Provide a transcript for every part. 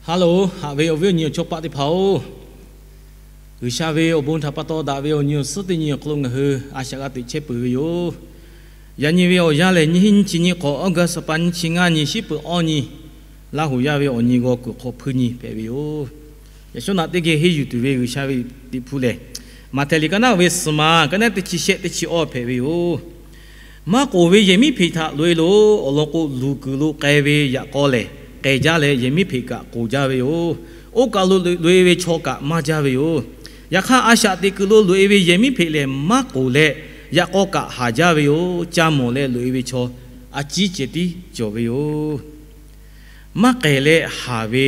Ha loˬ, haꞈ ve awˬ viˉ awˬ nyi awˬ chawˇ paˆ teˇ hpaˍ-oˬ, G'uiˬsha ve awˬ bon htaꞈ pa taw daꞈ ve awˬ nyi awˬ suhˉ teˇ nyi awˬ hk'aw lo ngaˬ hui a shaꞈ g'a teꞈ chehˇ peuˬ ve yoˬ. Yaꞈ nyi ve awˬ yanˇ lehˬ, nyiˇ hinˉ nyiˇ chi nyiˇ k'awꞈ August pa nyiˇ chi ngaˇ nyi, shiˉ peuˬ awˇ nyi, Laˇ huˍ yaˇ ve awˬ nyi g'aw kuiˬ hk'aw hpuiˇ nyi hpehꞈ ve yoˬ. Yaꞈ shawˉ naꞈ teˇ geh henˇ yuˬ tuˬ ve G'uiˬsha ve Liꞈ hpu lehˬ, Maꞈhtehˍ liꞈ ka naˉ ve suhˍ ma, ka naˉ teˇ chi shehˆ teˇ chi awˇ hpehꞈ ve yoˬ. Maˇ k'oˍ ve yehˬ miˉ hpeꞈ htaꞈ loꞈ-e loˬ. Awˬ lawn k'o, luˬ kuiˬ lo k'ai ve yaꞈ k'aw lehˬ, k'ehˬ jaˇ leh yehˬ miˉ hpeꞈ kaꞈ k'oˍ jaˇ ve yoˬ. Oˇ kaˬ lo loꞈ-e ve chaw kaꞈ maˇ jaˇ ve yoˬ. Yaꞈ hk'aˇ, a shaꞈ teꞈ kuiˬ lo loꞈ-e ve yehˬ miˉ hpeꞈ lehˬ, maˇ k'oˍ leh yaꞈ k'aw kaꞈ haˍ jaˇ ve yoˬ. Ca mawˬ leh loꞈ-e ve chaw a ciˉ ceh tiˉ cawˬ ve yoˬ. Maˇ k'ehˬ leh haˍ ve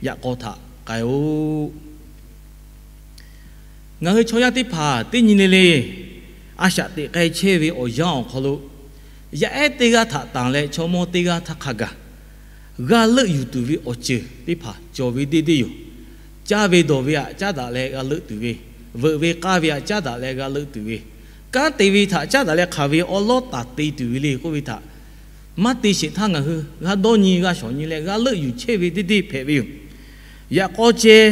yaꞈ k'aw htaꞈ k'ai-oˆ. Ngaˬ hui chaw yaˇ teˇ hpaˍ teˇ nyi le le a shaꞈ teꞈ k'ai chehˇ ve awˬ yanˇ awˬ hk'aw lo, yaˇ ehˉ teˇ g'aˇ htaꞈ tanˬ leh chaw mawˇ teˇ g'aˇ htaˇ hk'a gaˬ g'a leuˆ yuˬ tuˬ ve awˬ ceuˬ teˇ hpaˍ cawˬ ve deˇ deˇ yoˬ. Caˇ ve dawˬ ve htaꞈ caˉ daꞈ leh g'a leuˆ tuˬ ve, veuꞈ ve k'aˇ ve htaꞈ caˉ daꞈ leh g'a leuˆ tuˬ ve, kanˉ te ve htaꞈ caˉ daꞈ leh hk'aˬ ve awˉ lawˉ taˍ te tuˬ ve le k'oˆ ve htaꞈ maˇ te sheˍ htaˇ, ngaˬ hui g'a dawˇ nyi g'a shawˍ nyi leh g'a leuˆ yuˬ chehˇ ve deˇ deˇ hpehꞈ ve yoˬ. Yaꞈ k'aw ceh,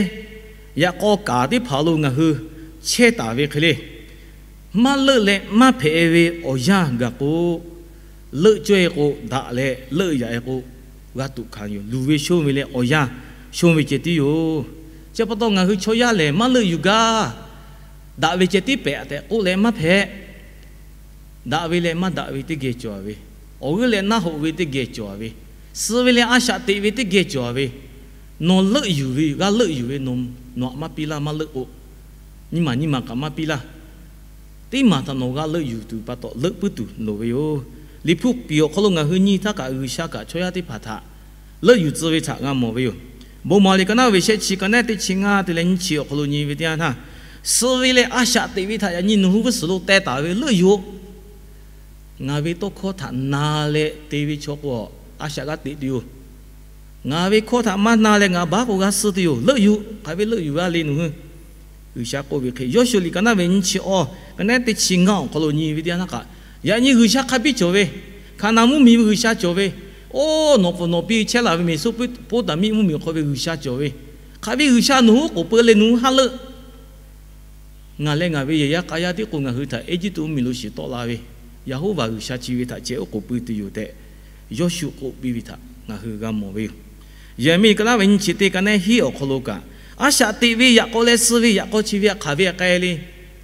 yaꞈ k'aw kaˍ teˇ hpaˍ lo ngaˬ hui chehˇ taˍ ve hk'e le, maˇ leuˆ leh maˇ hpehꞈ ve awˬ yanˇ gaˬ k'o, leuˆ cawˇ-e k'o daꞈ leh leuˆ yaꞈ-e k'o g'a tuꞈ hkanˍ yoˬ. Luˬ ve shonˇ ve leh awˬ yanˇ shonˇ ve ceh tiˉ yoˬ. Chi pa taw ngaˬ hui chaw yaˇ lehˬ, maˇ leuˆ yuˬ gaˇ, daꞈ ve ceh tiˉ pehꞈ tehꞈ k'oˆ leh maˇ hpehꞈ. Daꞈ ve leh maˇ daꞈ ve teˇ geh cawˬ ve, awˬ g'euˆ leh naˆ hoꞈ ve teˇ geh cawˬ ve, suh ve leh a shaꞈ teꞈ ve teˇ geh cawˬ ve, nawˬ leuˆ yuˬ ve, g'a leuˆ yuˬ ve, nawˬ htaꞈ maˇ piˇ laˇ, maˇ leuˆ k'o, nyiˇ maˬ nyiˇ maˬ kaꞈ maˇ piˇ laˇ. Teˇ maˬ htaꞈ nawˬ g'a leuˆ yuˬ tuˬ pa taw leuˆ puiˉ tuˬ loˍ ve yoˬ. Liꞈ hpu piˍ awˬ hk'aw lo ngaˬ hui nyi htaˇ kaꞈ G'uiˬsha kaꞈ chaw yaˇ teˇ hpaˍ htaꞈ leuˆ yuˬ tcuh ve htaꞈ g'a mawˬ ve yoˬ. Bon maˍ liꞈ ka naˉ ve shehˆ chi, ka naˉ teˇ chi ngaˇ te leh nyiˇ chi awˬ hk'aw lo nyi ve teˇ yanˇ htaˇ, suh ve leh a shaꞈ teꞈ ve htaꞈ yaꞈ nyi nawˬ hui g'uˇ suhˍ lo teh taˍ ve leuˆ yuˬ-oˬ. Ngaˬ ve tawˇ hkawˇ htaꞈ na leh te ve chaw k'o, a shaꞈ g'a teꞈ tuˬ yoˬ. Ngaˬ ve hkawˇ htaꞈ maˇ na leh ngaˬ baˉ k'o g'a suh tuˬ yoˬ. Leuˆ yuˬ, hk'aˬ ve leuˆ yuˬ g'a le nawˬ hui. G'uiˬsha k'oˆ ve hk'e, Yawˇshuˆ liꞈ ka naˉ ve nyiˇ chi awˇ, ka naˉ teˇ chi ngaˇ awˬ hk'aw lo nyi ve teˇ yanˇ htaˇ kaꞈ, yaꞈ nyi G'uiˬsha hk'a biˇ cawˬ ve, Hkaˍnanˍ mvuhˇmiˬ ve G'uiˬsha cawˬ ve, oˇ nawˬ pfuhˍ nawˬ piˇ chehˇ laˬ ve Meˍsoˍpoˍtaˍmiˆ mvuhˇmiˬ awˬ hk'aw ve G'uiˬsha cawˬ ve, hk'aˬ ve G'uiˬsha nawˬ hui oˉ k'oˍ pui leh nawˬ hui haˉ leuˆ. Ngaˬ leh ngaˬ ve yehˬ yaˇ k'a yaˇ tiˉ k'o, ngaˬ hui htaꞈ Eˇjiˇtuꞈ mvuhˇmiˬ lo shiˍ tawˆ la ve Yeˍhoˉvaˬ G'uiˬsha chi ve htaꞈ ceh oˉ k'oˍ pui tuˬ yoˬ tehꞈ, Yawˇshuˆ k'oˆ piˇ ve htaꞈ ngaˬ hui g'a mawˬ ve yoˬ. Yeˍraˍmiˆ ka naˉ ve nyiˇ chi teˇ, ka naˉ hiˉ awˬ hk'aw lo kaꞈ, a shaꞈ teꞈ ve yaꞈ k'aw leh suh ve yaꞈ k'aw chi ve hk'aˬ ve htaꞈ k'ai le,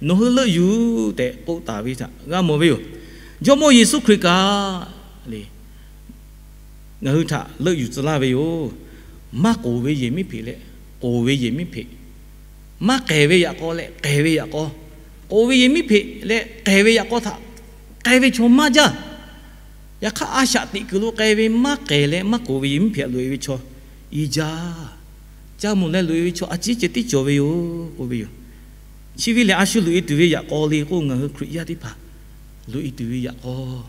nawˬ hui leuˆ yuˬ tehꞈ k'oˆ taˍ ve htaꞈ g'a mawˬ ve yoˬ. Jawˇmawˇ Yeˍsuˆ Hkriꞈ kaꞈ le, ngaˬ hui htaꞈ leuˆ yuˬ tcuh laˇ ve yoˬ. Maˇ k'oˍ ve yehˬ miˉ hpeꞈ leh k'oˍ ve yehˬ miˉ hpeꞈ, maˇ k'ehˬ ve yaꞈ k'aw leh k'ehˬ ve yaꞈ k'aw, k'oˍ ve yehˬ miˉ hpeꞈ leh k'ehˬ ve yaꞈ k'aw htaꞈ k'ai ve chaw maˇ jaˇ. Yaꞈ hk'aˇ, a shaꞈ teꞈ kuiˬ lo k'ai ve maˇ k'ehˬ leh maˇ k'oˍ ve yehˬ miˉ hpeꞈ htaꞈ loꞈ-e ve chaw i jaˇ. Ca mawˬ leh loꞈ-e ve chaw a ciˉ ceh tiˉ cawˬ ve yoˬ k'oˆ ve yoˬ. Chi ve lehˬ, a shu loꞈ-e tuˬ ve yaꞈ k'aw le k'o, ngaˬ hui Hkriꞈ yaˇ teˇ hpaˍ loꞈ-e tuˬ ve yaꞈ k'aw.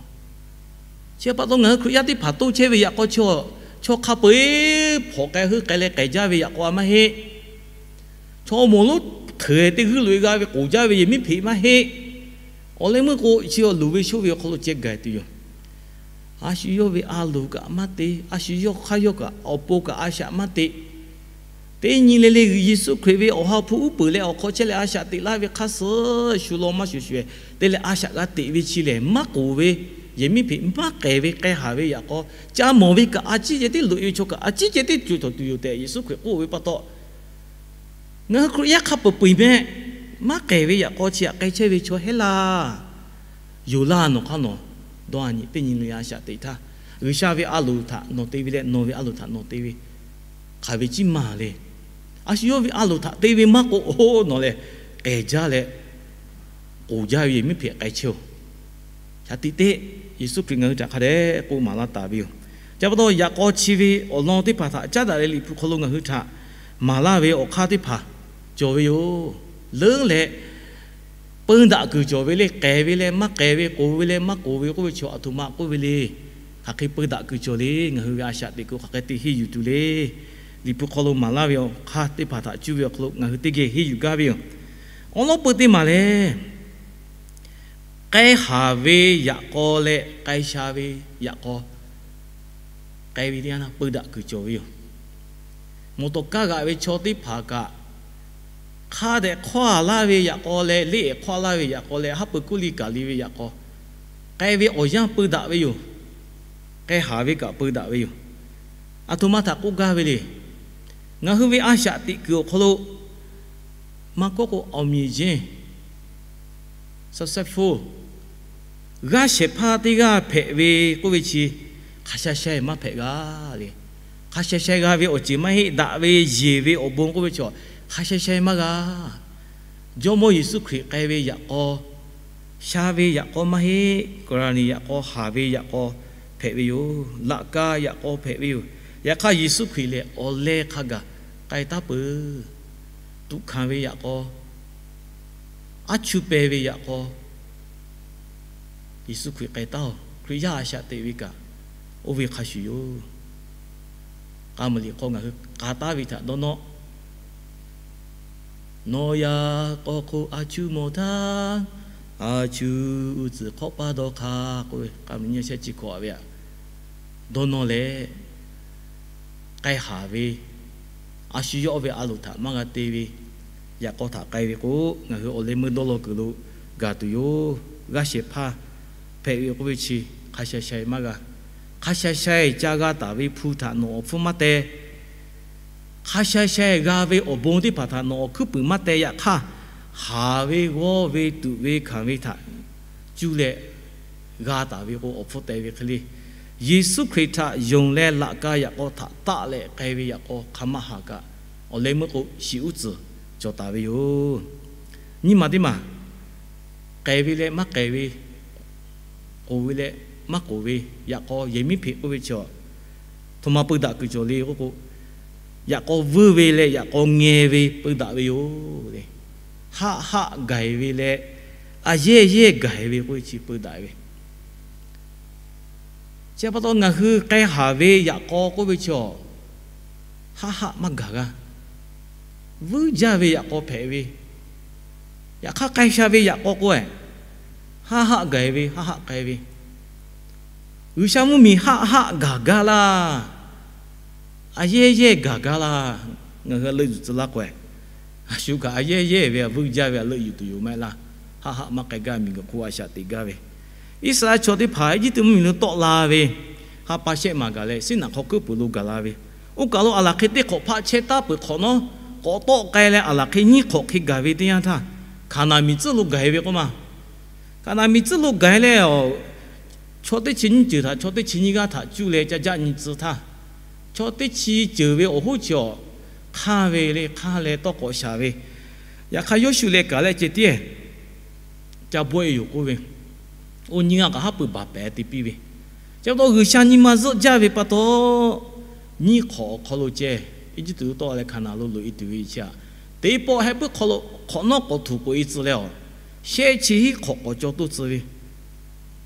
Chi pa taw ngaˬ hui Hkriꞈ yaˇ teˇ hpaˍ toˇ chehˇ ve yaꞈ k'aw chi, chaw hk'a peu-eˬ hpawꞈ k'ai heuˆ k'ai leh k'ehˬ jaˇ ve yaꞈ k'aw maˇ heˆ. Chaw mawˬ lonˉ hteuꞈ teˇ g'uiˇ loꞈ-e g'a ve k'oˍ jaˇ ve yehˬ miˉ hpeꞈ maˇ heˆ. Awˬ leh meuˇ k'o, chi awˬ luˬ ve shoˉ ve awˬ hk'aw lo ceh gaˬ tuˬ yoˬ. A shu yawˇ ve a loˍ kaꞈ maˇ te, a shu yawˇ hk'aˇ yawˇ kaꞈ awˬ pon kaꞈ a shaꞈ maˇ teꞈ. Teˇ nyi le le Yeˍsuˆ Hkriꞈ ve Awˬ ha hpu uˉ peunˍ leh awˬ hk'aw chehˇ leh a shaꞈ teꞈ laˇ ve hk'a suhˍ shu law maˇ shuˍ shuˍ-e te leh a shaꞈ g'a teꞈ ve chi lehˬ, maˇ k'oˍ ve yehˬ miˉ hpeꞈ maˇ k'ehˬ ve k'ai haˍ ve yaꞈ k'aw, ca mawˬ ve kaꞈ a ciˉ ceh tiˉ loꞈ-e ve chaw kaꞈ a ciˉ ceh tiˉ co tawˍ tuˬ yoˬ tehꞈ Yeˍsuˆ Hkriꞈ k'oˆ ve pa taw, ngaˬ hui Hkriꞈ yaˇ hk'a peu-eˬ meh maˇ k'ehˬ ve yaꞈ k'aw chi htaꞈ k'ai chehˇ ve chaw heˆ laˇ. Yonˍ laˇ nawˬ hk'aˇ nawˬ dawˇ a nyi teˇ nyi le a shaꞈ teꞈ htaˇ, G'uiˬsha ve a loˍ htaꞈ nawˬ te ve leh nawˬ ve a loˍ htaꞈ nawˬ te ve hk'aˬ ve ciˉ maˬ le. A shu yawˇ ve a loˍ htaꞈ te ve maˇ k'o, oˇ nawˬ lehˬ k'ehˬ jaˇ leh k'oˍ jaˇ ve yehˬ miˉ hpeꞈ k'ai chehˇ-oˬ. Shaˍ tiꞈ teˇ, Yeˍsuˆ Hkriꞈ ngaˬ hui htaꞈ hk'a dehꞈ k'oˆ maˍ laˇ taˍ ve yoˬ. Chi pa taw yaꞈ k'aw chi ve awˬ lawn teˇ hpaˍ htaꞈ caˉ daꞈ leh Liꞈ hpu hk'aw lo ngaˬ hui htaꞈ maˍ laˇ ve awˬ hk'aˇ teˇ hpaˍ cawˬ ve yoˬ. Leuˉ leh peu daꞈ kuiˬ cawˬ ve le. K'ehˬ ve leh maˇ k'ehˬ ve, k'oˍ ve leh maˇ k'oˍ ve k'oˆ ve chaw aˬ htoꞈ ma k'oˆ ve le. Hk'aˬ hk'e peu daꞈ kuiˬ cawˬ le. Ngaˬ hui ve a shaꞈ teꞈ kuiˬ hk'aˬ hk'e te henˇ yuˬ tuˬ le. Liꞈ hpu hk'aw lo maˍ laˇ ve awˬ hk'aˇ teˇ hpaˍ htaꞈ cuˇ ve awˬ hk'aw lo ngaˬ hui teˇ geh henˇ yuˬ gaˇ ve yoˬ. Awˉ lawˉ peu teˇ maˬ lehˬ, k'ai haˍ ve yaꞈ k'aw leh k'ai sha ve yaꞈ k'aw, k'ai ve teˇ yanˇ htaˇ peu daꞈ kuiˬ cawˬ ve yoˬ. Mawˬ tawˍ kaˇ g'aꞈ ve chaw teˇ hpaˍ kaꞈ, hk'a dehꞈ hk'awˇ a laˇ ve yaꞈ k'aw leh, leˇ ehˍ hk'awˇ a laˇ ve yaꞈ k'aw leh, haˉ pui kuˇ liˇ kaˬ liˇ ve yaꞈ k'aw, k'ai ve awˬ yanˇ peu daꞈ ve yoˬ. K'ai haˍ ve kaꞈ peu daꞈ ve yoˬ. Aˬ htoꞈ ma htaꞈ k'oˆ gaˇ ve le. Ngaˬ hui ve a shaꞈ teꞈ kuiˬ awˬ hk'aw lo maˇ kawˆ k'o, awˬ miˬ jeˇ successful, g'aˇ shehˍ hpaˇ teˇ g'aˇ hpehꞈ ve k'oˆ ve chi, hk'a sha sha maˇ hpehꞈ g'a le. Hk'a sha sha g'a ve awˬ ceuˬ maˇ heˆ. Daꞈ ve yeˬ ve awˬ bon k'oˆ ve chaw, hk'a sha sha maˇ g'a. Jawˇmawˇ Yeˍsuˆ Hkriꞈ k'ai ve yaꞈ k'aw, sha ve yaꞈ k'aw maˇ heˆ. Kaˍlaˍniˍ yaꞈ k'aw, haˍ ve yaꞈ k'aw hpehꞈ ve yoˬ. Laꞈ ka yaꞈ k'aw hpehꞈ ve yoˬ. Yaꞈ hk'aˇ, Yeˍsuˆ Hkriꞈ lehˬ awˬ leh hk'a gaˬ k'ai taˉ peuˬ. Tuꞈ hkanˍ ve yaꞈ k'aw, aˉ chuˇ peh ve yaꞈ k'aw, Yeˍsuˆ Hkriꞈ k'ai taˉ-oˬ. Hkriꞈ yaˇ a shaꞈ teꞈ ve kaꞈ, oˇ ve hk'a shuˍ yoˬ. K'a meuˍ liꞈ hk'aw ngaˬ hui k'a taˉ ve htaꞈ dawˇ nawˇ, Nawˬ yaꞈ k'aw hk'oˆ a chuˇ mawˬ htaˇ, a chuˇ uˉ tcuhˍ hk'awꞈ paˇ dawˇ hk'a k'oˆ ve, k'a meuˍ nyiˇ shehˆ chi hkawꞈ a ve aꞈ, dawˇ nawˇ leh k'ai haˍ ve, a shu yawˇ ve a loˍ htaꞈ maˇ g'a te ve, yaꞈ k'aw htaꞈ k'ai ve k'o, ngaˬ hui awˬ leh meuˇ dawˇ law kuiˬ lo gaˬ tuˬ yoˬ. G'aˇ shehˍ hpaˇ hpehꞈ ve k'oˆ ve chi, hk'a sha sha maˇ g'a. Hk'a sha sha ca g'a taˍ ve hpu htaꞈ nawˬ awˬ hpfuhˇ maˇ teh. Hk'a sha sha g'a ve awˬ bon teˇ hpaˍ htaꞈ nawˬ awˬ hkuiˉ puiˍ maˇ teh. Yaꞈ hk'aˇ, haˍ ve g'awˇ ve tuꞈ ve hkanˍ ve htaꞈ cuˇ leh g'a taˍ ve k'o, awˬ hpfuhˇ teh ve hk'e le. Yeˍsuˆ Hkriꞈ htaꞈ yonˍ leh laꞈ ka yaꞈ k'aw htaꞈ taˆ leh k'ai ve yaꞈ k'aw hk'aˬ ma haˍ kaꞈ, awˬ leh meuˇ k'o shiˍ uˉ tcuhˍ cawˬ taˍ ve yoˬ. Nyiˇ maˬ teˇ maˬ, k'ai ve leh maˇ k'ai ve, k'oˍ ve leh maˇ k'oˍ ve yaꞈ k'aw yehˬ miˉ hpeꞈ k'oˆ ve chi, htoꞈ ma peu daꞈ kuiˬ cawˬ le k'oˆ k'o, yaꞈ k'aw vuiˇ ve leh yaꞈ k'aw ngeh ve peu daꞈ ve yoˬ le. Haˆ haˆ gaˬ ve leh a yehˇ yehˇ gaˬ ve k'oˆ ve chi peu daꞈ ve. Chi pa taw ngaˬ hui k'ai haˍ ve yaꞈ k'aw k'oˆ ve chi, haˆ haˆ maˇ gaˬ g'a. Vuiˇ jaˇ ve yaꞈ k'aw hpehꞈ ve, yaꞈ hk'aˇ k'ai sha ve yaꞈ k'aw k'o, haˆ haˆ gaˬ ve, haˆ haˆ k'ai ve. G'uiˬsha mvuhˇmiˬ haˆ haˆ gaˬ gaˇ laˇ, a yehˇ yehˇ gaˬ gaˇ laˇ. Ngaˬ hui leuˆ yuˬ tcuh laˇ k'o, a shu kaꞈ a yehˇ yehˇ ve a vuiˇ jaˇ ve a leuˆ yuˬ tuˬ yoˬ maˇ heˆ laˇ. Haˆ haˆ maˇ k'ai gaˇ, miˬguiˬ hk'oˆ a shaꞈ teꞈ gaˇ ve. Iˉsaˍreˍlaˆ chaw teˇ hpaˍ Eˇjiˇtuꞈ mvuhˇmiˬ lo tawˆ la ve, ha pa shehˆ maˬ gaˬ leh siˉnaꞈ hk'aw kuiˉ puiˍ lo gaˬ la ve. Oˇ kaˬ lo aˬ laˬ hk'e teˇ hk'awꞈ hpaˆ chehˇ taˉ peuˬ hk'awꞈ nawˉ, k'awꞈ tawˆ k'ai leh aˬ laˬ hk'e nyiˇ hk'awꞈ hk'e gaˬ ve teˇ yanˇ htaˇ, Hkaˍnanˍ miˬ tcuhˉ lo gaˬ ve k'oˆ ma. Hkaˍnanˍ miˬ tcuhˉ lo gaˬ leh, chaw teˇ chi nyiˇ ceuˬ htaꞈ chaw teˇ chi nyiˇ g'aˇ htaꞈ cuˇ leh ca jaˆ nyi tcuh htaˇ, chaw teˇ chi ceuˬ ve awˬ hoˉ chi awˬ hk'anˇ ve le, hk'anˇ leh tawˇ k'awꞈ shaˍ ve. Yaꞈ hk'aˇ, Yoˇshuˆ leh Kaˍlehˆ ceh tiˉ ca bawˆ e yoˬ k'oˆ ve, oˇ nyiˇ g'aˇ kaꞈ haˉ pui baˬ pehˍ te piˇ ve. Chi pa taw G'uiˬsha nyi ma zuhˆ jaˇ ve pa taw, nyiˇ hk'awꞈ awˬ hk'aw lo ceh Eˇjiˇtuꞈ lo tawˆ leh Hkaˍnanˍ lo loꞈ e tuˬ ve chi aꞈ, teˇ pawˆ heh puiˉ hk'aw lo hk'awꞈ nawˉ k'awꞈ htuꞈ k'oꞈ e tcuh leh, shehˆ chi hiˉ hk'awꞈ k'awꞈ caw toˇ tcuh ve.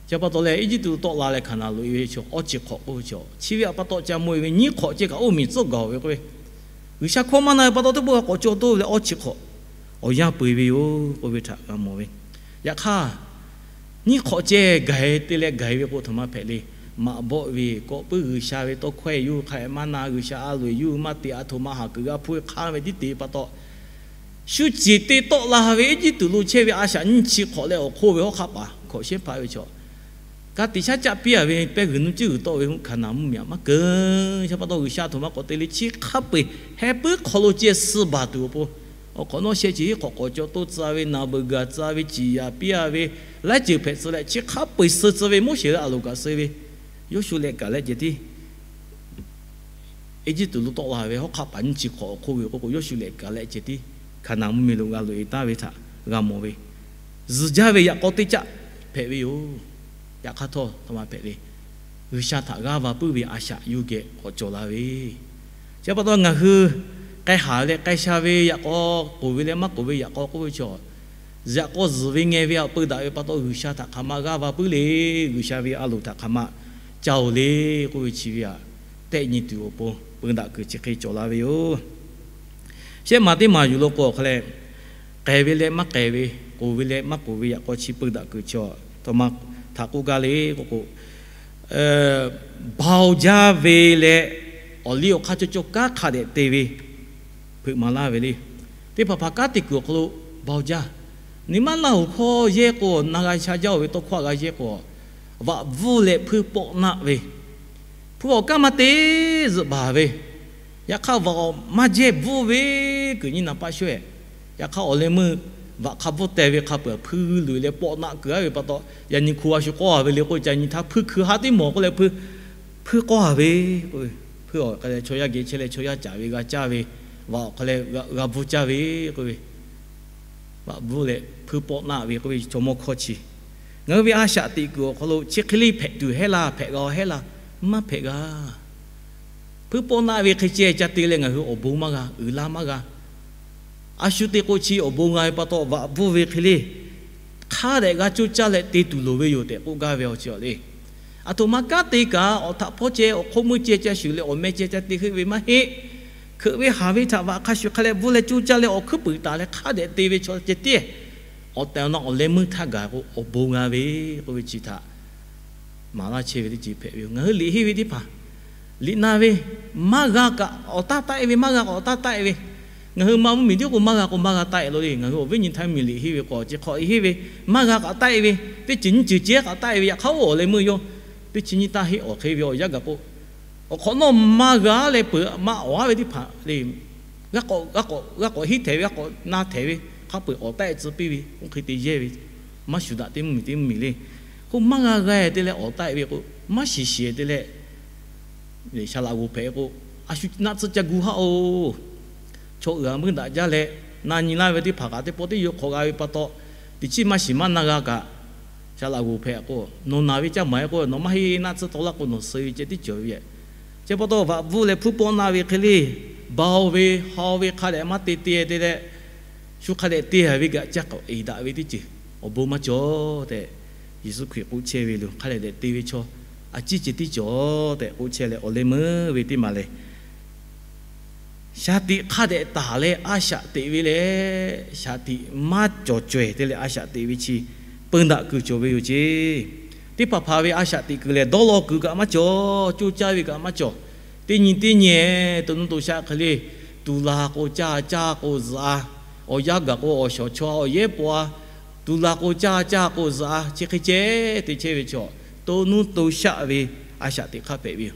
Chi pa taw leh Eˇjiˇtuꞈ lo tawˆ la leh Hkaˍnanˍ loꞈ e ve chi awˇ chi hk'awꞈ k'oˆ ve chi, chi ve aꞈ pa taw ca mawˬ e ve nyiˇ hk'awꞈ ceh kaꞈ oˇ miˬ tcuhˉ gaˬ ve k'oˆ ve, G'uiˬsha hkawˇ maˇ na ve pa taw teˇ pawˆ k'awꞈ caw toˇ ve leh awˇ chi hk'awꞈ awˬ yanˇ peu e ve yoˬ k'oˆ ve htaꞈ g'a mawˬ ve. Yaꞈ hk'aˇ, nyiˇ hk'awꞈ ceh gaˬ e te leh gaˬ e ve k'o, htoꞈ ma hpehꞈ le. Maꞈ bawˆ ve kawꞈ puiˉ G'uiˬsha ve tawˇ hkawehˇ yuˬ hk'a e maˇ na, G'uiˬsha a loꞈ e yuˬ maˇ te, aˬ htoꞈ ma haˍ kuiˬ g'a hpuˇ ve hk'anˇ ve tiˉ te pa taw, shu ceˬ te tawˆ la ve Eˇjiˇtuꞈ lo chehˇ ve a shaꞈ nyiˇ chi hk'awꞈ leh awˬ hk'oˆ ve hawˉ hk'aˆ paˍ hkawꞈ shehˉ hpaˆ ve chaw, ka tiꞈ shaˉ caˆ piˇ a ve pehˇ g'uiˬ nuˇ cuˇ g'uiˬ tawˆ ve Hkaˍnanˍ mvuhˇmiˬ aꞈ maˇ keunˍ. Chi pa taw G'uiˬsha htoꞈ ma k'awꞈ te le, chi hk'a peu eˬ heh puiˉ hk'aw lo ceh suh baˬ tuˬ awˬ pon, awˬ hk'awꞈ nawˉ sheh ceˬ hiˉ hk'awꞈ k'awꞈ caw toˇ tcuh ve, naˬ beuˬ gaˬ tcuh ve, ciˍ yaˍ piˇ a ve, laiˉ ceuˬ hpehꞈ tcuh leh chi hk'a peu eˬ suh tcuh ve Moˉseˍ leh aˬ loˍ kaꞈ suh ve, Yoˇshuˆ leh Kaˍlehˆ ceh tiˉ Eˇjiˇtuꞈ lo tawˆ la ve hawˉ hk'aˆ paˍ nyiˇ chi hk'awꞈ awˬ hk'oˆ ve k'oˆ k'o, Yoˇshuˆ leh Kaˍlehˆ ceh tiˉ Hkaˍnanˍ mvuhˇmiˬ lo g'a loꞈ e taˍ ve htaꞈ g'a mawˬ ve. Zuhˬ jaˇ ve yaꞈ k'aw teˇ caˆ hpehꞈ ve yoˬ. Yaꞈ hk'aˇ htawˇ, htoꞈ ma hpehꞈ le. G'uiˬsha htaꞈ g'aˇ va puiˉ ve a shaꞈ yuˬ geh k'awꞈ cawˬ la ve. Chi pa taw ngaˬ hui k'ai haˍ leh k'ai sha ve yaꞈ k'aw, k'oˍ ve leh maˇ k'oˍ ve yaꞈ k'aw k'oˆ ve chaw, yaꞈ k'aw zuhˬ ve ngeh ve aꞈ peu daꞈ ve pa taw, G'uiˬsha htaꞈ hk'aˬ ma g'aˇ va puiˉ le. G'uiˬsha ve a loˍ htaꞈ hk'aˬ ma ca oˬ le k'oˆ ve chi ve aꞈ, tehˆ nyi tuˬ awˬ pon peu daꞈ kuiˬ chi hk'e cawˬ la ve yoˬ. Shehˆ maˬ teˇ maˬ yuˬ lo k'o awˬ hk'a leh, k'ai ve leh maˇ k'ai ve, k'oˍ ve leh maˇ k'oˍ ve yaꞈ k'aw chi peu daꞈ kuiˬ chi, htoꞈ ma htaꞈ k'oˆ gaˇ le k'oˆ k'o, baoˬ jaˇ ve leh awˬ liˇ awˬ hk'aˇ cawˇ cawˇ kanˉ hk'a dehꞈ te ve hpeuꞈ maˍ laˇ ve le. Teˇ hpaˍ hpaˍ kanˉ te kuiˬ awˬ hk'aw lo baoˬ jaˇ. Nyi ma laˇ hoꞈ hkawˇ yehˇ k'o, na g'a sha jaˇ-oˬ ve tawˇ hkawˇ a g'a yehˇ k'o, vaꞈ bvuhˇ leh hpuiˇ pawˆ naˆ ve, hpuiˇ awˬ kanˉ maˇ te zuhꞈ baˬ ve, yaꞈ hk'aˇ vaꞈ awˬ maˇ jehˇ bvuhˇ ve kuiˬ nyi naˍ paˆ shawehꞈ. Yaꞈ hk'aˇ awˬ leh meuˇ vaꞈ hk'a bvuhˇ teh ve hk'a peuˬ hpuiˇ luˬ leh pawˆ naˆ kuiˬ aˉ ve pa taw, yaꞈ nyi hku a shu k'awˇ a ve le k'oˆ ve, ca nyi htaˇ hpuiˇ hkui ha teˇ mawˬ k'oˆ leh hpuiˇ, hpuiˇ k'awˇ a ve k'oˆ ve, hpuiˇ awˬ hk'a leh chaw yaˇ geh chehˇ leh chaw yaˇ caˍ ve g'a caˇ ve, vaꞈ awˬ hk'a leh g'a bvuhˇ caˇ ve k'oˆ ve, vaꞈ bvuhˇ leh hpuiˇ pawˆ naˆ ve k'oˆ ve chaw mawˇ hkawˇ chi, ngaˬ hui ve a shaꞈ teꞈ kuiˬ awˬ hk'aw lo chi hk'e le hpehꞈ tuˬ hehˉ laˇ, hpehꞈ g'a-oˬ hehˉ laˇ, maˇ hpehꞈ g'a. Hpuiˇ pawˆ naˆ ve hk'e ceh ca te leh ngaˬ hui awˬ bon maˇ g'a, uiˍ la maˇ g'a. A shu te k'o chi awˬ bon g'a ve pa taw, vaꞈ bvuhˇ ve hk'e le hk'a dehꞈ g'a coˇ caˇ leh te tuˬ loˍ ve yoˬ tehꞈ k'oˆ gaˇ ve awˬ chi awˬ le. Aˬ htoꞈ ma kanˉ te kaꞈ, awˬ htaꞈ hpawˇ ceh awˬ hk'oˆ meuˇ ceh ca shuˍ leh awˬ meh ceh ca te heuˆ ve maˇ heˆ. Hkeuꞈ ve haˍ ve htaꞈ vaꞈ hk'a shuˍ hk'a leh bvuhˇ leh coˇ caˇ leh awˬ hkuiˉ puiˍ taˍ leh hk'a dehꞈ te ve chaw ceh tiˉ, awˬ tehˬ awˬ na awˬ leh meuˇ htaˇ gaˬ k'o awˬ bon g'a ve k'oˆ ve chi htaꞈ maˍ laˇ chehˇ ve teˇ ceuˬ hpehꞈ ve yoˬ. Ngaˬ hui liꞈ henˇ ve teˇ hpaˍ liꞈ na ve, maˇ g'a kaꞈ awˬ taˇ taˆ-e ve, maˇ g'a kaꞈ awˬ taˇ taˆ-e ve. Ngaˬ hui ma mvuhˇmiˬ tiˉ k'o maˇ g'a k'o maˇ g'a taˆ-e lo le. Ngaˬ hui awˬ viˉ nyi htaˇ miˬ liꞈ henˇ ve k'o chi hk'awꞈ henˇ ve, maˇ g'a kaꞈ taˆ-e ve, teˇ ceuˬ nyiˇ ceuˬ ceh kaꞈ taˆ-e ve, yaꞈ hk'aˇ oˇ awˬ leh meuˇ yawˇ teˇ chi nyiˇ taˇ heˆ. Awˬ hk'e ve awˬ yanˇ gaˬ k'o, awˬ hk'awꞈ nawˉ maˇ g'a leh peuˬ maˇ awˬ aˉ ve teˇ hpaˍ le. G'a k'awꞈ, g'a k'awꞈ, g'a k'awꞈ henˇ htehˍ ve, g'a k'awꞈ na htehˍ ve, hk'a peu-eˬ awˬ taˆ-e tcuh piˇ ve, oˇ hk'e te yehˇ ve, maˇ shuˍ daꞈ teˇ mvuhˇmiˬ teˇ mvuhˇmiˬ le. K'o maˇ g'a g'a-e te leh awˬ taˆ-e ve k'o, maˇ shiˍ shiˍ-e te leh, Saˍ laꞈ g'oˍ hpehꞈ k'o, a shu naˆ tsuhˇ ca gu haˉ-oˬ. Chaw uiˍ a meuˇ daꞈ jaˇ leh na nyi laˇ ve teˇ hpaˍ kaꞈ teˇ pawˆ teˇ yawˇ hk'awꞈ g'a ve pa taw, teꞈ chiˉ maˇ shiˍ maˇ na g'a kaꞈ, Saˍ laꞈ g'oˍ hpehꞈ k'o, nawˬ naˬ ve caˇ maˍ-e k'o, nawˬ maˇ heˆ naˆ tsuhˇ tawˆ laˇ k'o nawˬ suh ve ceh tiˉ cawˬ ve yoˬ. Chi pa taw vaꞈ bvuhˇ leh hpuiˇ pawˆ naˆ ve hk'e le, baoˬ ve hawˬ ve hk'a dehꞈ maˇ te te te leh, shu hk'a dehꞈ te haiˬ ve kaꞈ ca k'awꞈ eˍ daꞈ ve teˇ ceuˬ awˬ bon maˇ cawˬ tehꞈ, Yeˍsuˆ Hkriꞈ k'oˆ chehˇ ve lo hk'a dehꞈ te ve chaw a ciˉ ceh tiˉ cawˬ tehꞈ k'oˆ chehˇ leh awˬ leh meuˇ ve teˇ maˬ lehˬ, shaˍ tiꞈ hk'a dehꞈ taˍ leh a shaꞈ teꞈ ve lehˬ, shaˍ tiꞈ maˇ cawˬ cawehˬ te leh a shaꞈ teꞈ ve chi peu daꞈ kuiˬ cawˬ ve yoˬ ceˇ. Teˇ hpaˍ hpaˍ ve a shaꞈ teꞈ kuiˬ lehˬ, dawˇ law kuiˬ kaꞈ maˇ cawˬ, coˇ caˇ ve kaꞈ maˇ cawˬ. Teˇ nyi teˇ nyi to nuˇ to shaˆ hk'e le, tuˍ laˬ k'o caˇ, caˇ k'o zuhꞈ-a, awˬ yanˇ gaˬ k'o awˬ shawˍ chaw-a, awˬ yehˉ paw-a, tuˍ laˬ k'o caˇ, caˇ k'o zuhꞈ-a, chi hk'e ceh te chehˇ ve chaw, to nuˇ to shaˆ ve a shaꞈ teꞈ hk'aˇ hpehꞈ ve yoˬ.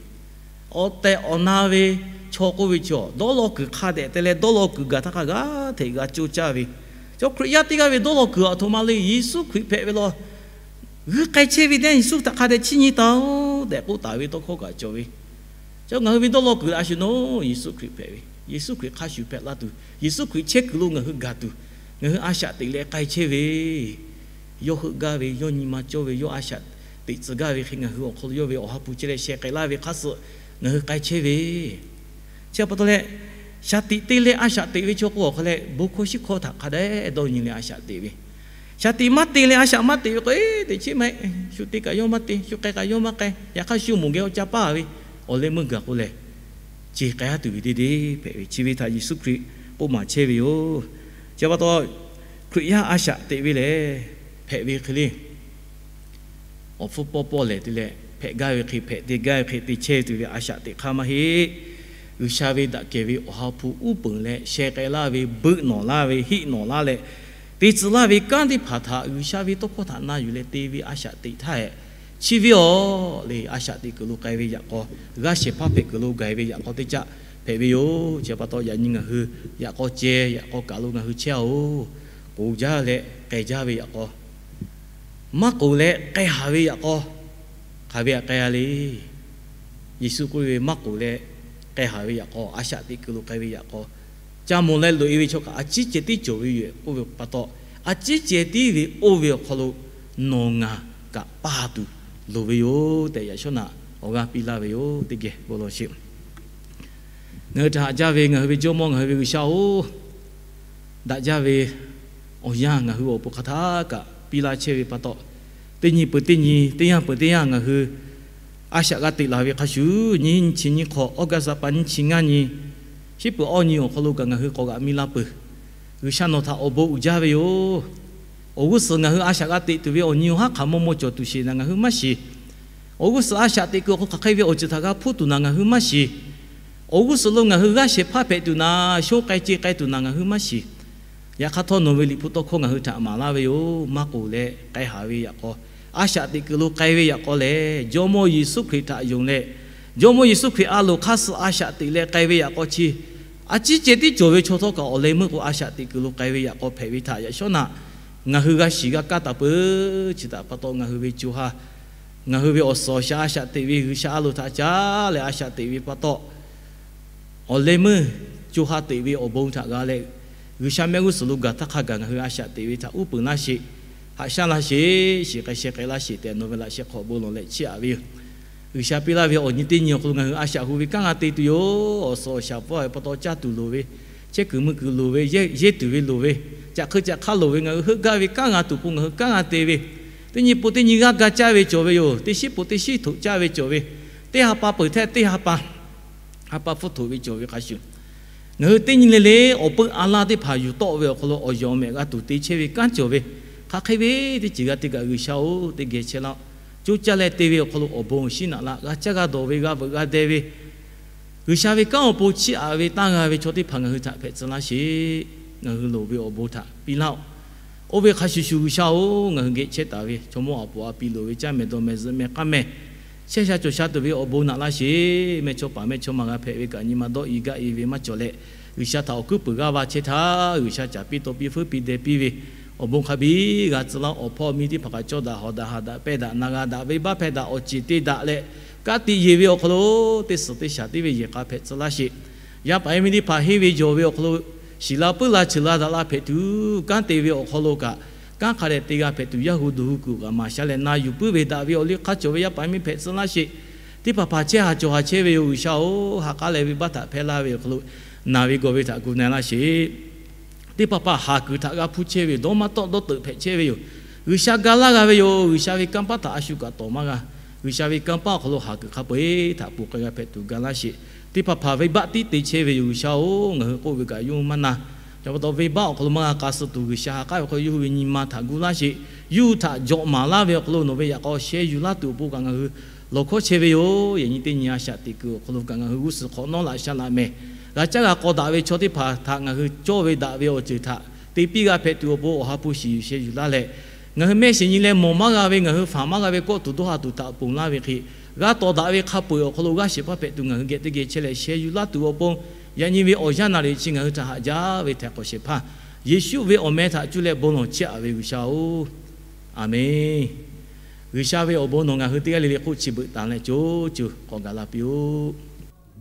Awˬ tehˬ awˬ na ve chaw k'oˆ ve chaw, dawˇ law kuiˬ hk'a dehꞈ te leh dawˇ law kuiˬ gaˬ htaˇ hk'a g'aˇ hteꞈ g'a coˇ caˇ ve, chaw Hkriꞈ yaˇ teˇ g'aˇ ve dawˇ law kuiˬ aˬ htoꞈ ma le, Yeˍsuˆ Hkriꞈ hpehꞈ ve law, g'uiˇ k'ai chehˇ ve teˇ yanˇ Yeˍsuˆ htaꞈ hk'a dehꞈ chiˇ nyi taˍ-oˬ tehꞈ k'oˆ taˍ ve tawˇ hkawˇ kaꞈ cawˬ ve. Chi ngaˬ hui ve dawˇ law kuiˬ a shu nawˉ Yeˍsuˆ Hkriꞈ hpehꞈ ve, Yeˍsuˆ Hkriꞈ hk'a shuˍ hpehꞈ la tuˬ, Yeˍsuˆ Hkriꞈ chehˇ kuiˬ lo ngaˬ hui gaˬ tuˬ, ngaˬ hui a shaꞈ teꞈ leh k'ai chehˇ ve, yawˇ heuˆ gaˇ ve, yawˇ nyi ma cawˇ ve, yawˇ a shaꞈ teꞈ tcuh gaˇ ve hk'e ngaˬ hui awˬ hk'aw lo yawˇ ve awˬ ha hpu chehˇ leh sheh k'ai laˇ ve hk'a suh ngaˬ hui k'ai chehˇ ve. Chi pa taw leh, shaˍ tiꞈ te leh a shaꞈ teꞈ ve chaw k'o awˬ hk'a leh bon hkawˇ shiˉ hkawˇ htaꞈ hk'a dehꞈ dawˇ nyi leh a shaꞈ teꞈ ve, shaˍ tiꞈ maˇ te leh a shaꞈ maˇ teꞈ ve k'o, teꞈ chiˉ maˇ heˆ, shu te kaꞈ yawˇ maˇ te, shu k'ai kaꞈ yawˇ maˇ k'ai, yaꞈ hk'aˇ shu moˍ geh awˬ ca paˇ ve, awˬ leh meuˇ gaˬ k'o lehˬ, ce k'ai haˉ tuˬ ve deˇ deˇ hpehꞈ ve, chi ve htaꞈ Yeˍsuˆ Hkriꞈ k'oˆ maˍ chehˇ ve yoˬ. Chi pa taw, Hkriꞈ yaˇ a shaꞈ teꞈ ve lehˬ, hpehꞈ ve hk'e le awˬ hpfuhˇ pawˇ pawˇ lehˬ te leh hpehꞈ gaˇ ve hk'e hpehꞈ, te gaˇ ve hk'e te chehˇ tuˬ ve a shaꞈ teꞈ hk'aˇ maˇ heˆ. G'uiˬsha ve daꞈ kehˬ ve awˬ ha hpu uˉ peunˍ leh sheh k'ai laˇ ve, beuˆ nawˬ laˇ ve, hiˆ nawˬ laˇ leh te tcuh laˇ ve kanˉ teˇ hpaˍ htaꞈ G'uiˬsha ve tawˇ hkawˇ htaꞈ na yuˬ leh te ve a shaꞈ teꞈ htaˇ hehꞈ, chi ve awˬ le a shaꞈ teꞈ kuiˬ lo k'ai ve yaꞈ k'aw, g'aˇ shehˍ hpaˇ hpehꞈ kuiˬ lo gaˬ ve yaꞈ k'aw teˇ caˆ hpehꞈ ve yoˬ. Chi pa taw yaꞈ nyi ngaˬ hui yaꞈ k'aw ceh yaꞈ k'aw kaˬ lo ngaˬ hui chehˇ-oˬ. K'oˍ jaˇ leh k'ai jaˇ ve yaꞈ k'aw, maˇ k'oˍ leh k'ai haˍ ve yaꞈ k'aw, hk'aˬ ve htaꞈ k'ai-a le. Yeˍsuˆ k'oˆ ve, maˇ k'oˍ leh k'ai haˍ ve yaꞈ k'aw, a shaꞈ teꞈ kuiˬ lo k'ai ve yaꞈ k'aw, ca mawˬ leh loꞈ-e ve chaw kaꞈ a ciˉ ceh tiˉ cawˬ ve yoˬ k'oˆ ve pa taw, a ciˉ ceh tiˉ ve oˇ ve awˬ hk'aw lo nawˬ ngaˬ kaꞈ paˇ tuˬ loˍ ve yoˬ tehꞈ yaꞈ shawˉ naꞈ awˬ g'aˇ piˇ laˇ ve yoˬ. Teˇ geh bon lawˬ sheˍ. Ngaˬ hui htaꞈ haꞈ jaˇ ve ngaˬ hui ve Jawˇmawˇ ngaˬ hui ve G'uiˬsha-oˬ, daꞈ jaˇ ve awˬ yanˇ ngaˬ hui awˬ pon hk'aˬ htaˇ kaꞈ piˇ laˇ chehˇ ve pa taw, teˇ nyi peuˬ teˇ nyi, teˇ yanˇ peuˬ teˇ yanˇ ngaˬ hui a shaꞈ g'a teꞈ laˬ ve hk'a shuˍ, nyiˇ chi nyiˇ hk'awꞈ, August ha pa nyiˇ chi ngaˇ nyi, shiˉ peuˬ awˇ nyi awˬ hk'aw lo kaꞈ ngaˬ hui k'awꞈ g'aꞈ miˇ laˇ peuˬ. G'uiˬsha nawˬ htaꞈ awˬ bon uiˍ jaˇ ve yoˬ. Awˬ g'uˇ suhˍ ngaˬ hui a shaꞈ g'a teꞈ tuˬ ve awˬ nyi awˬ haˉ hk'aˬ maw maw cawˬ tuˬ sheˍ naˍ ngaˬ hui maˇ shiˍ. Awˬ g'uˇ suhˍ a shaꞈ teꞈ kuiˬ awˬ hk'aw hk'aˬ hk'e ve awˬ ceuˬ htaꞈ g'a hpuˇ tuˬ naˍ ngaˬ hui maˇ shiˍ. Awˬ g'uˇ suhˍ lo ngaˬ hui g'aˇ shehˍ hpaˇ hpehꞈ tuˬ naˍ, shonˉ k'ai ce k'ai tuˬ naˍ ngaˬ hui maˇ shiˍ. Yaꞈ hk'aˇ htawˇ nawˬ ve liꞈ hpu tawˇ hkawˇ ngaˬ hui htaꞈ maˍ laˇ ve yoˬ. Maˇ k'oˍ leh k'ai haˍ ve yaꞈ k'aw, a shaꞈ teꞈ kuiˬ lo k'ai ve yaꞈ k'aw lehˬ, Jawˇmawˇ Yeˍsuˆ Hkriꞈ htaꞈ yonˍ leh, Jawˇmawˇ Yeˍsuˆ Hkriꞈ a loˍ hk'aˇ suh a shaꞈ teꞈ leh k'ai ve yaꞈ k'aw chi, a ciˉ ceh tiˉ cawˬ ve chaw htawˇ kaꞈ awˬ leh meuˇ k'o a shaꞈ teꞈ kuiˬ lo k'ai ve yaꞈ k'aw hpehꞈ ve htaꞈ yaꞈ shawˉ naꞈ ngaˬ hui g'a shiˍ g'a kaˇ taˍ peuˬ. Chi htaꞈ pa taw ngaˬ hui ve co ha, ngaˬ hui ve awˬ suhˍ awˬ shaˍ a shaꞈ teꞈ ve G'uiˬsha a loˍ htaꞈ caˉ leh a shaꞈ teꞈ ve pa taw, awˬ leh meuˇ co ha teꞈ ve awˬ bon htaꞈ g'a leh, G'uiˬsha mehˆ g'uˇ suhˍ lo gaˬ htaˇ hk'a gaˬ ngaˬ hui a shaꞈ teꞈ ve htaꞈ uˉ peunˍ laˇ sheˍ. Haꞈ shaˉ laˇ sheˍ. Shiˍ k'ai sheh k'ai laˇ sheˍ tehꞈ nawˬ ve laꞈ sheh hk'awꞈ bon lawˬ leh chiˇ aꞈ ve yoˬ. G'uiˬsha piˇ laˇ ve awˬ nyi teˇ nyi awˬ hk'aw lo ngaˬ hui a shaꞈ hu ve kanˉ g'a te tuˬ yoˬ. Awˬ suhˍ awˬ shaˍ pawˆ ve pa taw caˇ tuˬ loˍ ve, chehˇ kuiˬ mui kuiˬ loˍ ve, yehˇ tuˬ ve loˍ ve, caꞈ hk'eu caꞈ hk'aˇ loˍ ve, ngaˬ hui heuˆ gaˇ ve kanˉ g'a tuˬ pon ngaˬ hui kanˉ g'a te ve, teˇ nyi pon teˇ nyi g'aˇ ga caˇ ve cawˬ ve yoˬ. Teˇ shiˉ pon teˇ shiˉ htoꞈ caˇ ve cawˬ ve, teˇ ha pa peuˬ htehˇ teˇ ha pa ha pa hpfuhˇ htoꞈ ve cawˬ ve hk'a shuˍ, ngaˬ hui teˇ nyi le le awˬ peuˇ a laˇ teˇ hpaˍ yuˬ tawˆ ve awˬ hk'aw lo awˬ yawˬ mehꞈ g'a tuˬ te chehˇ ve kanˉ cawˬ ve, hk'aˬ hk'e ve teˇ ceuˬ g'a te kaꞈ G'uiˬsha-oˬ, teˇ geh chehˇ laˇ-oˆ. Coˇ caˇ leh te ve awˬ hk'aw lo awˬ bon shiˉ naꞈ laˇ. G'a caˇ g'a dawˬ ve, g'a veuꞈ g'a deh ve, G'uiˬsha ve kanˉ awˬ pon chiˇ aꞈ ve taˇ g'a ve chaw teˇ hpaˍ ngaˬ hui htaꞈ hpehꞈ tcuh laˇ sheˍ. Ngaˬ hui loˍ ve awˬ bon htaꞈ piˇ laˇ-oˆ. Oˇ ve hk'a shuˍ shuˍ G'uiˬsha-oˬ, ngaˬ hui geh chehˇ taˍ ve chaw mawˇ aˬ poˍ a piˍ loˍ ve caˇ mehˍ dawˬ mehˍ zuhꞈ mehˍ k'aˇ mehˍ, chehˇ sha cawˬ sha tuˬ ve awˬ bon naꞈ laˇ sheˍ. Mehˇchawˇ paˍ mehˇchawˇma g'a hpehꞈ ve kaꞈ nyi ma dawˇ i gaˇ i ve maˇ cawˬ leh, G'uiˬsha htaꞈ awˬ kuiˉ puiˍ g'aˇ va chehˇ htaˇ, G'uiˬsha caˍ piˇ taw piˇ feuˉ piˇ deh piˇ ve awˬ bon hk'a biˇ g'a tcuh laˇ. Awˬ hpawˇ miˇ teˇ hpaˍ kaꞈ cawˇ daꞈ hawˍ daꞈ haꞈ daꞈ pehˇ daꞈ na g'a daꞈ venˇbaˆ hpehˇ daꞈ awˬ ceˬ te daꞈ leh, ka tiꞈ yeˬ ve awˬ hk'aw lo teˇ suhˍ teˇ shaˍ teˇ ve yehˬ k'a hpehꞈ tcuh laˇ sheˍ. Yaˇ paˍ yaˇ miˇ teˇ hpaˍ henˇ ve jawˬ ve awˬ hk'aw lo shiˍ la puiˉ la cheuˬ la daꞈ la hpehꞈ tuˬ, kanˉ te ve awˬ hk'aw lo kaꞈ kanˉ hk'a dehꞈ te g'a hpehꞈ tuˬ, yaˇ hu duˬ hu kuiˬ kaꞈ maˍ sha leh na yuˬ puiˉ ve daꞈ ve awˬ liˇ hk'a cawˬ ve yaˇ paˍ yaˇ miˇ hpehꞈ tcuh laˇ sheˍ. Teˇ hpaˍ hpaˍ chehˇ haˍ cawˬ haˍ chehˇ ve yoˬ. G'uiˬsha-oˬ, ha k'aˉ leh venˇbaˆ htaꞈ hpehˇ laˇ ve awˬ hk'aw lo naˬ ve gawˬ ve htaꞈ gu na laˇ sheˍ. Teˇ hpaˍ hpaˍ haˍ kuiˬ htaꞈ g'a hpuˇ chehˇ ve yoˬ. Dawˇ maˇ tawˆ dawˇ teuꞈ hpehꞈ chehˇ ve yoˬ. G'uiˬsha ga laˇ g'a ve yoˬ. G'uiˬsha ve kanˇ paˆ htaꞈ a shu kaꞈ tawˍ maˇ g'a. G'uiˬsha ve kanˇ paˆ awˬ hk'aw lo haˍ kuiˬ hk'a peu-eˬ htaꞈ ponˬ k'ai g'a hpehꞈ tuˬ ga laˇ sheˍ. Teˇ hpaˍ hpaˍ venˇbaˆ tiˉ te chehˇ ve yoˬ. G'uiˬsha-oˬ, ngaˬ hui k'oˆ ve kaꞈ yawˇ hui maˇ na. Ca pa taw venˇbaˆ awˬ hk'aw lo maˇ g'a k'a suh tuˬ, G'uiˬsha ha k'aˉ ve hk'aw yawˇ hui ve nyi ma htaꞈ gu laˇ sheˍ. Yawˇ hui htaꞈ jawꞈ maˍ laˇ ve awˬ hk'aw lo nawˬ ve yaꞈ k'aw sheh yuˬ laˇ tuˬ awˬ pon kaꞈ ngaˬ hui lawˬ hkawˇ chehˇ ve yoˬ. Yaꞈ nyi teˇ nyi a shaꞈ teꞈ kuiˬ awˬ hk'aw lo kaꞈ ngaˬ hui g'uˇ suhˍ hk'awꞈ nawˉ laꞈ sha laꞈ mehˍ, g'a caˇ g'a k'aw daꞈ ve chaw teˇ hpaˍ htaꞈ ngaˬ hui cawˇ ve daꞈ ve awˬ ceuˬ htaꞈ te piˇ g'a hpehꞈ tuˬ awˬ pon awˬ ha hpu shiˍ yuˬ sheh yuˬ laˇ leh, ngaˬ hui mehˆ shiˍ nyi leh mawˬ maˇ g'a ve, ngaˬ hui faˍ maˇ g'a ve kawˆ tuˬ dawˇ ha tuˬ htaꞈ ponˬ laˇ ve hk'e, g'a tawˍ daꞈ ve hk'a peu-eˬ awˬ hk'aw lo g'aˇ shehˍ hpaˇ hpehꞈ tuˬ ngaˬ hui geh teˇ geh chehˇ leh sheh yuˬ laˇ tuˬ awˬ pon, yaꞈ nyi ve awˬ yanˇ naˍ riˍ chi ngaˬ hui htaꞈ haꞈ jaˇ ve htaiˍ hk'awꞈ shehˍ hpaˇ Yeˍsuˆ ve awˬ meh htaꞈ cuˇ leh bon lawˬ chiˇ aꞈ ve G'uiˬsha-oˬ, Aˍmenˇ. G'uiˬsha ve awˬ bon nawˬ ngaˬ hui teˇ g'aˇ le le hk'oˆ chi beuꞈ tanˍ leh co co k'awꞈ gaˬ la piˇ-oˆ.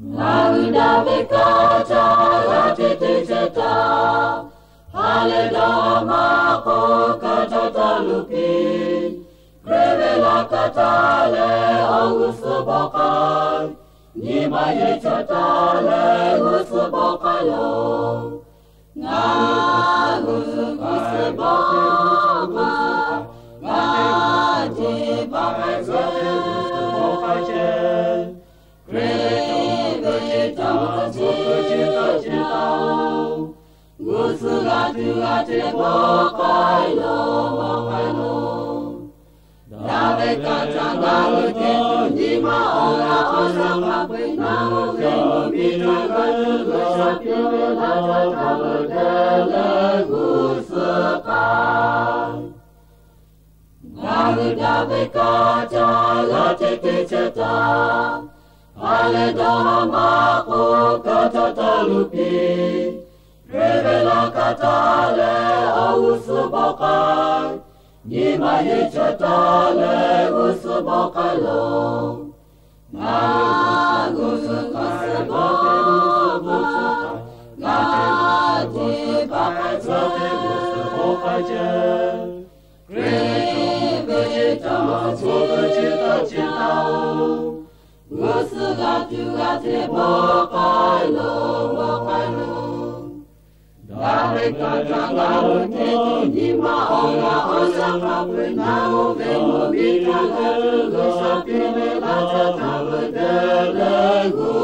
Ngaˬ hui daꞈ ve kaˇ caˇ g'a te te ceh taˍ, ha lehˬ dawˇ maˇ k'oˆ kaˇ caˇ taˇ luˬ piˇ. Hkriꞈ ve laꞈ ka taˇ leh awˬ g'uˇ suhˍ bawˆ k'ai, nyi ma yehˬ chaw taˇ leh g'uˇ suhˍ bawˆ k'ai loˬ. Ngaˬ g'uˇ suhˍ bawˆ k'ai, ngaˬ te bawˆ k'ai chehˇ, Hkriꞈ ve tawˇ chi taˇ chi taˇ-oˬ, g'uˇ suhˍ g'a tuˬ g'a te bawˆ k'ai loˬ, bawˆ k'ai loˬ. Daꞈ ve kaꞈ caˇ gaˇ ve teˇ nyi ma awˬ g'aˇ awˬ shaˉ hk'a peu-eˬ naˬ ve awˬ miˇ htaꞈ g'a tuˬ G'uiˬsha piˇ ve laˇ caˇ taˍ ve te leh g'uˇ suhˍ k'ai. Ngaˬ hui daꞈ ve kaˇ caˇ g'a te te ceh taˍ, ha lehˬ dawˇ maˇ k'oˆ kaˇ caˇ taˇ luˬ piˇ. Hkriꞈ ve laꞈ ka taˇ leh awˬ g'uˇ suhˍ bawˆ k'ai, nyi ma yehˬ chaw taˇ leh g'uˇ suhˍ bawˆ k'ai loˬ. Ngaˬ g'uˇ suhˍ bawˆ k'ai, g'uˇ suhˍ bawˆ k'ai, ngaˬ te bawˆ k'ai chehˇ, g'uˇ suhˍ bawˆ k'ai chehˇ. Hkriꞈ ve tawˇ chi taˇ chi taˇ-oˬ, g'uˇ suhˍ g'a tuˬ g'a te bawˆ k'ai loˬ, bawˆ k'ai loˬ. Daꞈ ve kaꞈ caˇ gaˇ ve teˇ nyi ma awˬ g'aˇ awˬ shaˉ hk'a peu-eˬ naˬ ve awˬ miˇ htaꞈ g'a tuˬ G'uiˬsha piˇ ve laˇ caˇ taˍ ve te leh g'uˇ